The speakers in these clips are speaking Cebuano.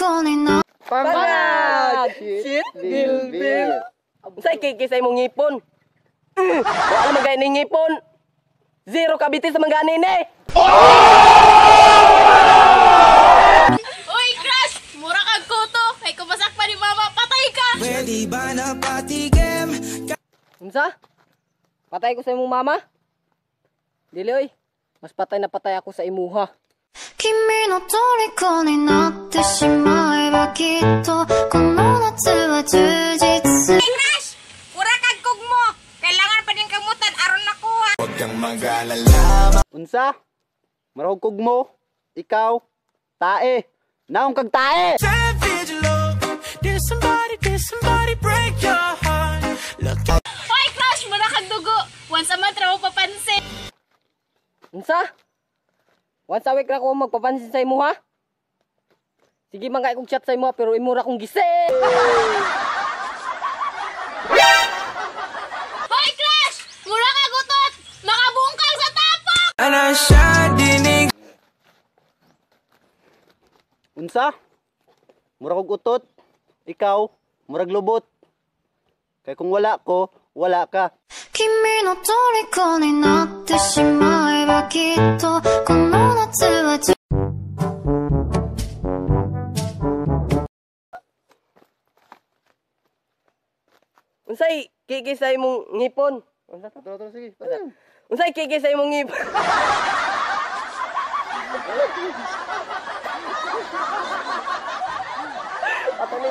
虜にな Pangag! Shit, Shit, bilbil. Unsay kiki sa imong ngipon? Wala man gani ngipon. Zero kabiti sa mga ni. Uy, crush! Mura kag kuto. Kay kumasak pa ni mama, patay ka! Unsa? Patay ko sa imong mama? Dili oy. Mas patay na patay ako sa imuha. 君の虜になってしまえばきっとこの夏は充実する Uy, crush! Mura kag kugmo. Kailangan pa din kamutan aron nakuha. Unsa? Marahog kugmo. Ikaw. Tae. Naong kag tae. Uy, crush! Mura kag dugo. Once a month ra mo papansin. Unsa? Once a week ra ko magpapansin sa imuha? Sige man kay kog chat sa imuha pero imo ra kong gising. Hoy, crush! Mura kag utot. Makabungkang sa tapok! Unsa? Murag og utot. Ikaw, murag lubot. Kay kung wala ko, wala ka. 君の虜になってしまえばきっとこの夏は充 Unsay kiki sa imong ngipon? Unsa to? Tara, tara, sige. Unsay kiki sa imong ngipon? Ato ni.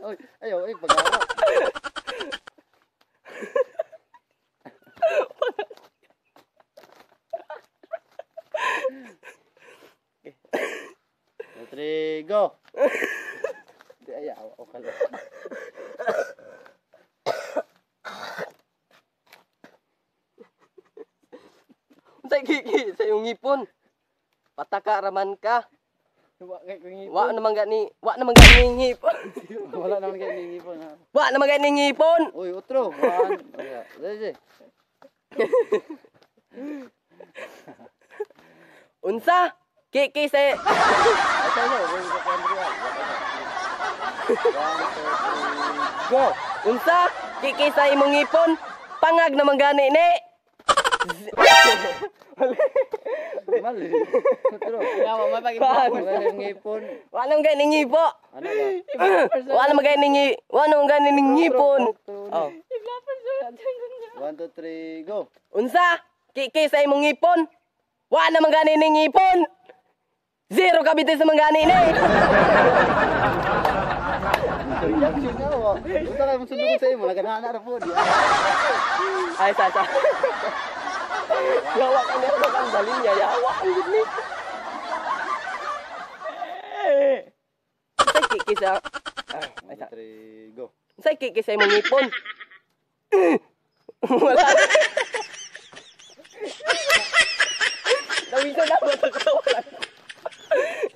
Oy, ayo, ay, pag-awa. Two, three, go. Di ayaw, okay lang. Unsay kiki sa imong ngipon? Pataka raman ka. Wa kay kong ngipon. Wa naman gani, wa naman gani ngipon. Wala naman kay ngipon ha. Wa naman gani ngipon. Uy, otro. One. Okay. Dali, Unsa? Kiki sa Ay, tayo, uy, uy, uy, uy, uy. One, two, three, go! Unsa? Kiki sa imong ngipon? Pangag naman gani ni. Mali. Otro. Pang. Wala kay ngipon. Wa naman gani ngipo. Ano ba? Wa naman gani ngi, wa naman gani ngipon. Oh. One, two, three, go! Unsa? Kiki sa imong ngipon? Wa naman gani ni ngipon. Zero kabiti sa mga gani ni. Reaction nga wa. Unsa kay mong sundon sa imo, naganana ra po. Ay, sa sa. Yawa ka niya, ang galing niya. Yawa ang gud ni. Unsay kiki sa Ay, One, sa. two, three, go. Unsay kiki sa imong ngipon? Wala. Nawisan na ako wala.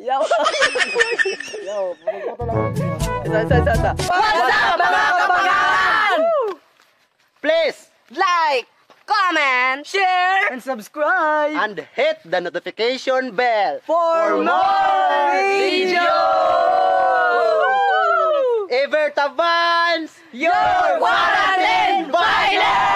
Yawa. Yo, pagpoto lang. Isa, isa, isa, isa. What's up, mga kapangalan? Please Like, comment, share, and subscribe and hit the notification bell for more videos! Ever Tavans, Your quarantine violence!